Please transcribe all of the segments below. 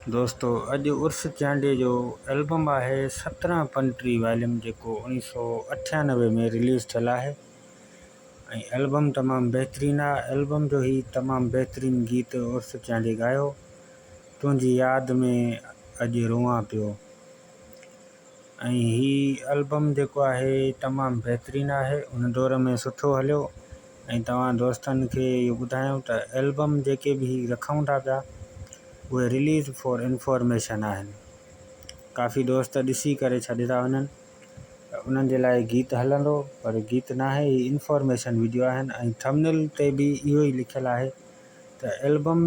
دوستو اڄ عرس چانڊيي جو البم آهي سترهن پنٽيهه واليم جيڪو اوڻيهه سو اٺيانوي ۾ رليز ٿيل آهي ۽ البم تمام بهترين آهي البم جو هي تمام بهترين گيت عرس چانڊيي ڳايو تنهنجي ياد ۾ اڄ روئان پيو ۽ هي البم جيڪو آهي تمام بهترين آهي ان دور ۾ سٺو هليو ۽ توهان دوستن کي اهو ٻڌايون ته البم جيڪي به هي رکون ٿا پيا اهي رليز فار انفارميشن آهن ڪافي دوست ڏسي ڪري ڇڏي ٿا وڃن ته انهن جي لاء گيت هلندو پر گيت ناهي هي انفارميشن ويڊيو آهن ۽ ٿمنيل تي به اهو ئي لکيل آهي ته album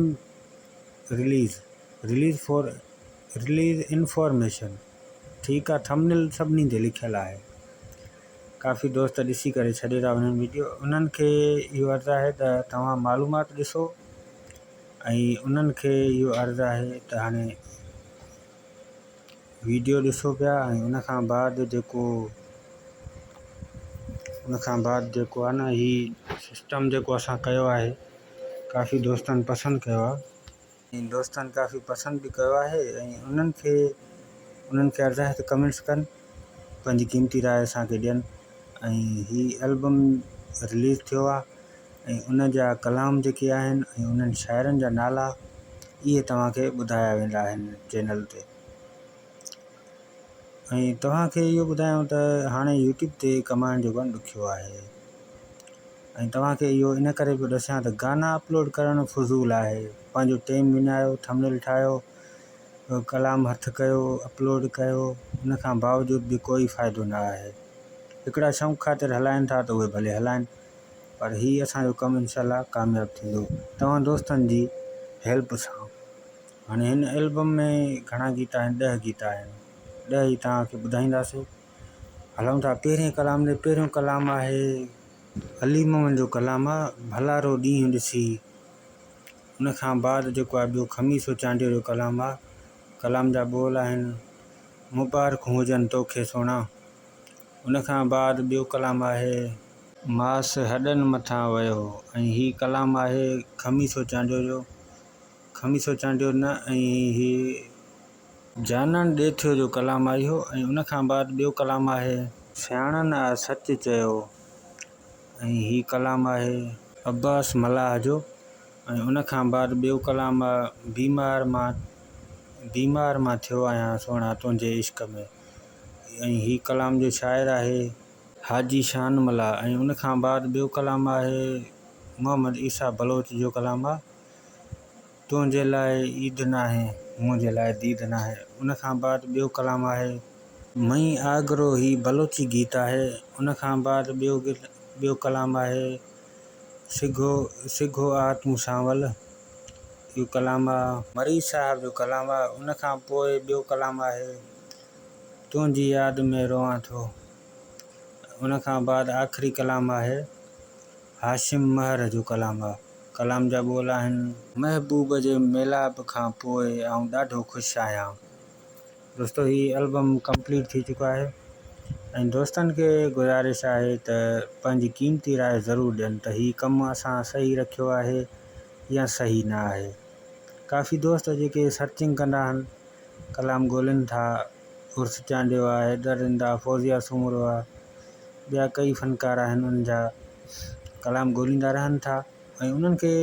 release release for release information ٺيڪ آ ٿمنيل سڀني تي لکيل آهي ڪافي دوست ڏسي ڪري ڇڏي ٿا وڃن ويڊيو انهن کي اهو عرض آهي ته توهان معلومات ڏسو ۽ انهن کي اهو عرض آهي ته هاڻي ويڊيو ڏسو پيا ۽ ان کان بعد جيڪو ان کان بعد جيڪو آهي نه هي سسٽم جيڪو اسان ڪيو آهي ڪافي دوستن پسند ڪيو آهي ۽ دوستن ڪافي پسند به ڪيو آهي ۽ انهن کي انهن کي عرض آهي ته ڪمينٽس ڪن پنهنجي قيمتي راء اسان کي ڏين ۽ هي البم رليز ٿيو آهي ۽ ان جا ڪلام جيڪي آهن ۽ انهن شاعرن جا نالا اهي توهان کي ٻڌايا ويندا آهن چينل تي ۽ توهان کي اهو ٻڌايان ته هاڻي يوٽيوب تي ڪمائڻ جو ڪم ڏکيو آهي ۽ توهان کي اهو ان ڪري پيو ڏسيان ته گانا اپلوڊ ڪرڻ فضول آهي پنهنجو ٽيم وڃايو ٿمنيل ٺاهيو ڪلام هٿ ڪيو اپلوڊ ڪيو ان کان باوجود به ڪوئي فائدو نه آهي هڪڙا شوق خاطر هلائن ٿا ته اهي ڀلي هلائن پر هي اسان جو ڪم انشاء الله ڪامياب ٿيندو توهان دوستن جي هيلپ سان هاڻي هن البم ۾ گهڻا گيت آهن ڏهه گيت آهن ڏهه ئي توهان کي ٻڌائينداسين هلون ٿا پهرين ڪلام ڏي پهريون ڪلام آهي علي محمد جو ڪلام آ ڀلارو ڏينهن ڏسي ان کان بعد جيڪو آ ٻيو خميسو چانڊيو جو ڪلام آ ڪلام جا ٻول آهن مبارڪون هجن توکي سهڻا ان کان بعد ٻيو ڪلام آهي ماس هڏن مٿان ويو ۽ هي ڪلام آهي خميسو چانڊيو جو خميسو چانڊيو نه ۽ هي جانڻ ڏيٿيو جو ڪلام آهي اهو ۽ ان کان بعد ٻيو ڪلام آهي. سياڻن آ سچ چيو ۽ هي ڪلام آهي. عباس ملاح جو ۽ ان کان بعد ٻيو ڪلام آ بيمار مان بيمار مان ٿيو آهيان سهڻا تنهنجي عشق ۾ ۽ هي ڪلام جو شاعر آهي. حاجي شان ملاح ۽ ان کان بعد ٻيو ڪلام آهي محمد عيسيٰ بلوچ جو ڪلام آ. تنهنجي لاء عيد ناهي، منهنجي لاء ديد ناهي. ان کان بعد ٻيو ڪلام آهي. مئي آگرو هي بلوچي گيت آهي. ان کان بعد ٻيو ٻيو ڪلام آهي. سگهو سگهو آ تون سانول اهو ڪلام آ. مري صاحب جو ڪلام آ. ان کان پوء ٻيو ڪلام آهي. تنهنجي ياد ۾ روئان ٿو. ان کان بعد آخري ڪلام آهي. هاشم مهر جو ڪلام آ. ڪلام جا ٻول آهن. محبوب جي ميلاپ کان پوء آئون ڏاڍو خوش آهيان. دوستو هي البم ڪمپليٽ ٿي چڪو آهي ۽ دوستن کي گذارش آهي ته پنهنجي قيمتي راء ضرور ڏين ته هي ڪم اسان صحيح رکيو آهي يا صحيح نه آهي. ڪافي دوست جيڪي سرچنگ ڪندا آهن ڪلام ڳولين ٿا عرس چانڊيو آ، حيدر رند آ، فوزيه سومرو آ، ٻيا ڪئي فنڪار آهن انهن جا ڪلام ڳوليندا رهن ٿا ۽ انهن کي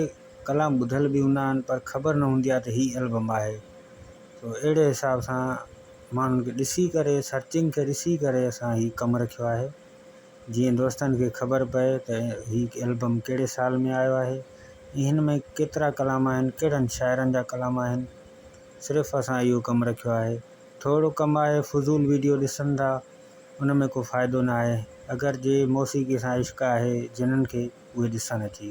ڪلام ٻڌل به هوندا آهن پر خبر نه هوندي آهي ته هي البم آهي سو اهڙي حساب سان ماڻهن کي ڏسي ڪري سرچنگ کي ڏسي ڪري اسان هي ڪم رکيو آهي جيئن دوستن کي خبر پئي ته هي البم ڪهڙي سال ۾ آيو آهي ۽ هن ۾ ڪيترا ڪلام آهن ڪهڙن شاعرن جا ڪلام آهن صرف اسان اهو ڪم رکيو آهي ٿورو ڪم آهي فضول ويڊيو ڏسن ٿا ان ۾ ڪو فائدو نه آهي اگر جي موسيقي سان عشق آهي جنھن کي اهي ڏسن اچي.